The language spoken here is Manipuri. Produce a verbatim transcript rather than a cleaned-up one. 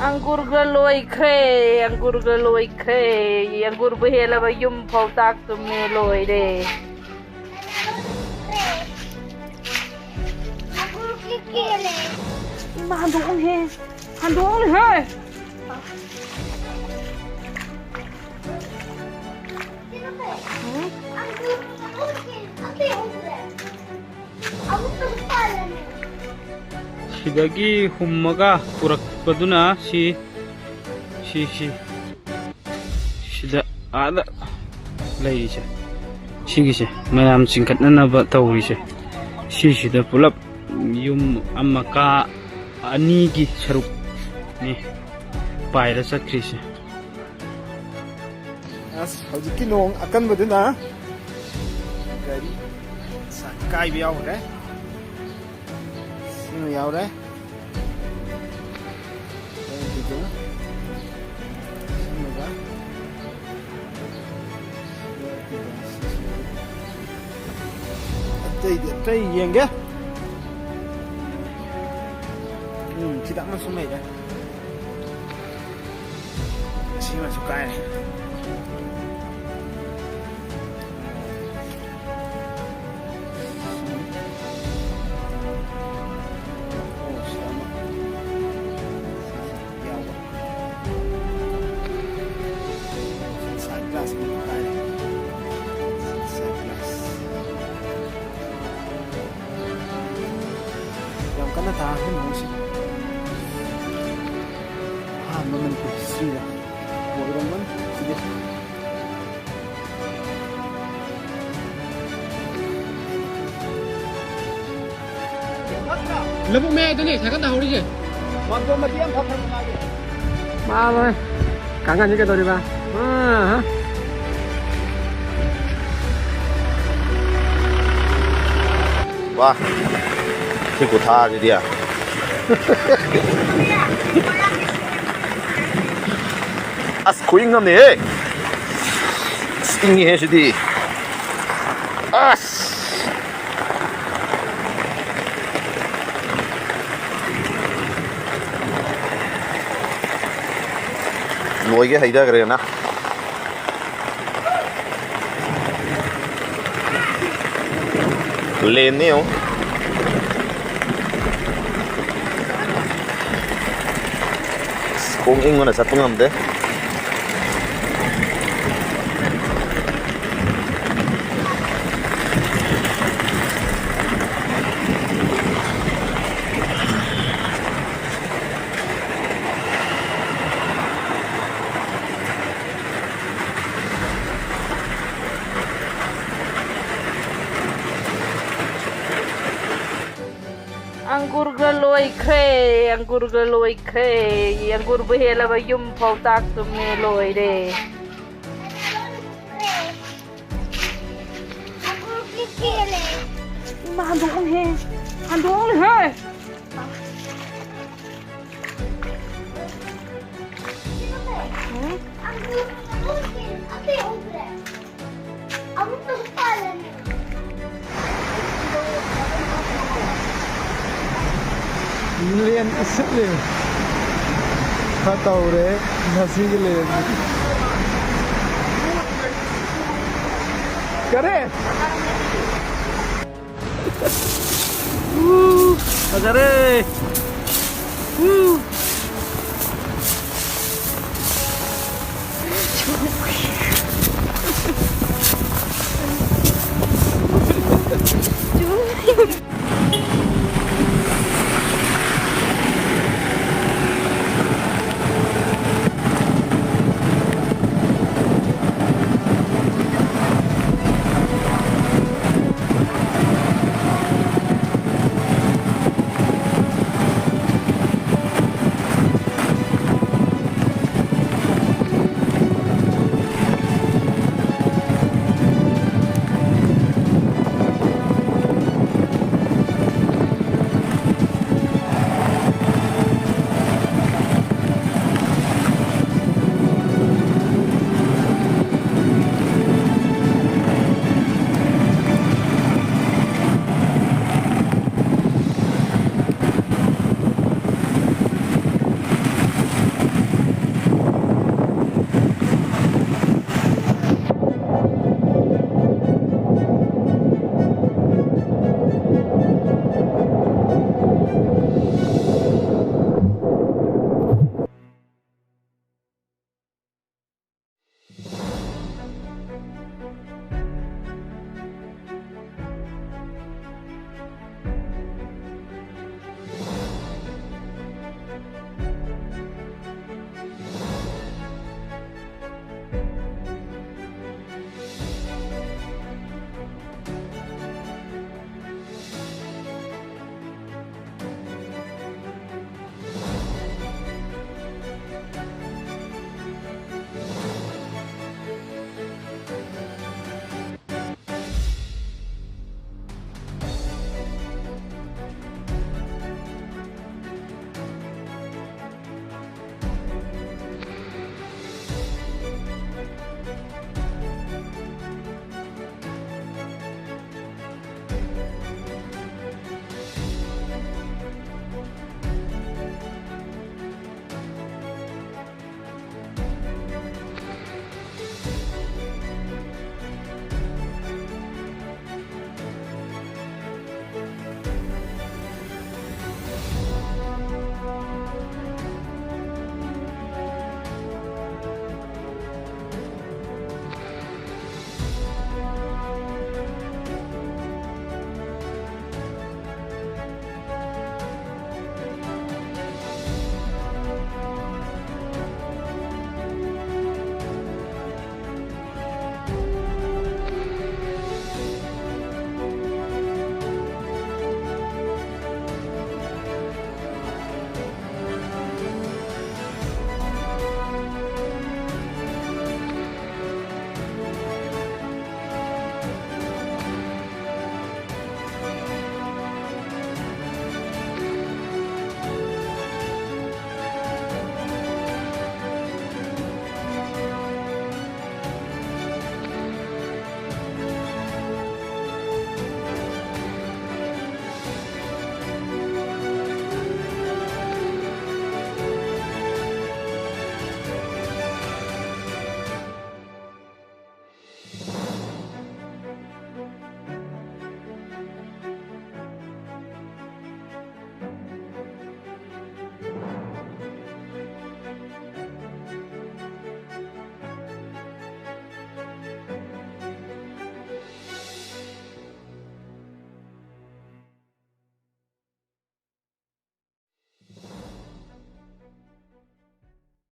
ꯑꯪꯒꯨꯔꯒ ꯂꯣꯏꯈ꯭ꯔꯦ, ꯑꯪꯒꯨꯔꯒ ꯂꯣꯏꯈ꯭ꯔꯦ꯫ ꯑꯪꯒꯨꯔꯕꯨ ꯍꯦꯜꯂꯕ ꯌꯨꯝ ꯐꯥꯎ ꯆꯥꯛ ꯇꯨꯝꯃꯦ, ꯂꯣꯏꯔꯦ꯫ ꯏꯃꯥ, ꯍꯟꯗꯣꯛꯎꯅꯦꯍꯦ, ꯍꯟꯗꯣꯛꯎꯅꯦꯍꯦ꯫ ꯎꯝ? ꯁꯤꯗꯒꯤ ꯍꯨꯝꯃꯒ ꯄꯨꯔꯛꯄꯗꯨꯅ ꯁꯤ, ꯁꯤ, ꯁꯤ, ꯁꯤꯗ, ꯑꯥꯗ ꯂꯩꯔꯤꯁꯦ, ꯁꯤꯒꯤꯁꯦ ꯃꯌꯥꯝ ꯆꯤꯡꯈꯠꯅꯅꯕ ꯇꯧꯔꯤꯁꯦ, ꯁꯤꯁꯤꯗ ꯄꯨꯂꯞ ꯌꯨꯝ ꯑꯃ ꯀꯥ ꯑꯅꯤꯒꯤ ꯁꯔꯨꯛꯅꯤ ꯄꯥꯏꯔ ꯆꯠꯈ꯭ꯔꯤꯁꯦ꯫ ꯑꯁ, ꯍꯧꯖꯤꯛꯀꯤ ꯅꯣꯡ ꯑꯀꯟꯕꯗꯨꯅ ꯒꯥꯔꯤ ꯀꯥꯏꯕ ꯌꯥꯎꯈ꯭ꯔꯦ꯫ ꯁꯤꯃ ꯌꯥꯎꯔꯦ꯫ ꯑꯗꯨꯒ ꯁꯤꯃꯒ ꯑꯇꯩꯗꯤ ꯑꯇꯩ ꯌꯦꯡꯒꯦ꯫ ꯎꯝ, ꯈꯤꯇꯪ ꯑꯃ ꯁꯨꯝ ꯂꯩꯔꯦ꯫ ꯁꯤꯃꯁꯨ ꯀꯥꯏꯔꯦ꯫ ꯑꯣ, ꯁꯤꯗ ꯑꯃ ꯌꯥꯎꯕ꯫ Side glass ꯑꯃ ꯀꯥꯏꯔꯦ꯫ Side glass꯫ ꯌꯥꯝ ꯀꯟꯅ ꯇꯥꯔꯁꯨ ꯅꯣꯡꯁꯤ꯫ ꯑꯍꯥꯟꯕ ꯃꯅꯤꯄꯨꯔ historyꯗ ꯑꯣꯏꯔꯝꯒꯅꯤ ꯁꯤꯗꯤ꯫ ꯂꯧꯕꯨꯛ ꯃꯌꯥꯏꯗꯅꯦ ꯁꯥꯏꯀꯜ ꯊꯧꯔꯤꯁꯦ꯫ ꯃꯥꯡꯒꯣꯜ ꯃꯇꯦꯛ ꯑꯃꯈꯛ ꯈꯔ ꯉꯥꯏꯔꯦ꯫ ꯃꯥ ꯂꯣꯏ꯫ ꯀꯥꯡꯒꯟꯁꯤ ꯀꯩꯗꯧꯔꯤꯕ? ꯑꯥ꯫ ꯋꯥ, ꯁꯤ ꯈꯨꯊꯥꯁꯤꯗꯤ꯫ ꯑꯁ, ꯈꯨꯏꯪ ꯑꯃꯅꯤꯍꯦ꯫ ꯑꯁ, ꯏꯪꯉꯤꯍꯦ ꯁꯤꯗꯤ꯫ ꯑꯁ꯫ ꯂꯣꯏꯒꯦ ꯍꯩꯊꯈ꯭ꯔꯦꯅ꯫ ꯂꯦꯟꯅꯤ ꯌꯦꯡꯉꯨ꯫ ꯑꯁ, ꯈꯣꯡ ꯏꯪꯕꯅ ꯆꯠꯄ ꯉꯝꯗꯦ꯫ ꯑꯪꯒꯨꯔꯒ ꯂꯣꯏꯈ꯭ꯔꯦ, ꯑꯪꯒꯨꯔꯒ ꯂꯣꯏꯈ꯭ꯔꯦ꯫ ꯑꯪꯒꯨꯔꯕꯨ ꯍꯦꯜꯂꯕ ꯌꯨꯝ ꯐꯥꯎ ꯆꯥꯛ ꯇꯨꯝꯃꯦ, ꯂꯣꯏꯔꯦ꯫ ꯏꯃꯥ, ꯍꯟꯗꯣꯛꯎꯅꯦꯍꯦ꯫ ꯍꯟꯗꯣꯛꯎꯅꯦꯍꯦ꯫ ꯎꯝ? ꯂꯦꯟ ꯏꯁꯤꯠꯂꯦ꯫ ꯈꯔ ꯇꯧꯔꯦ ꯉꯁꯤꯒꯤ ꯂꯦꯟꯁꯦ꯫ ꯀꯔꯤ? ꯎ, ꯐꯖꯔꯦ꯫ ꯎ꯫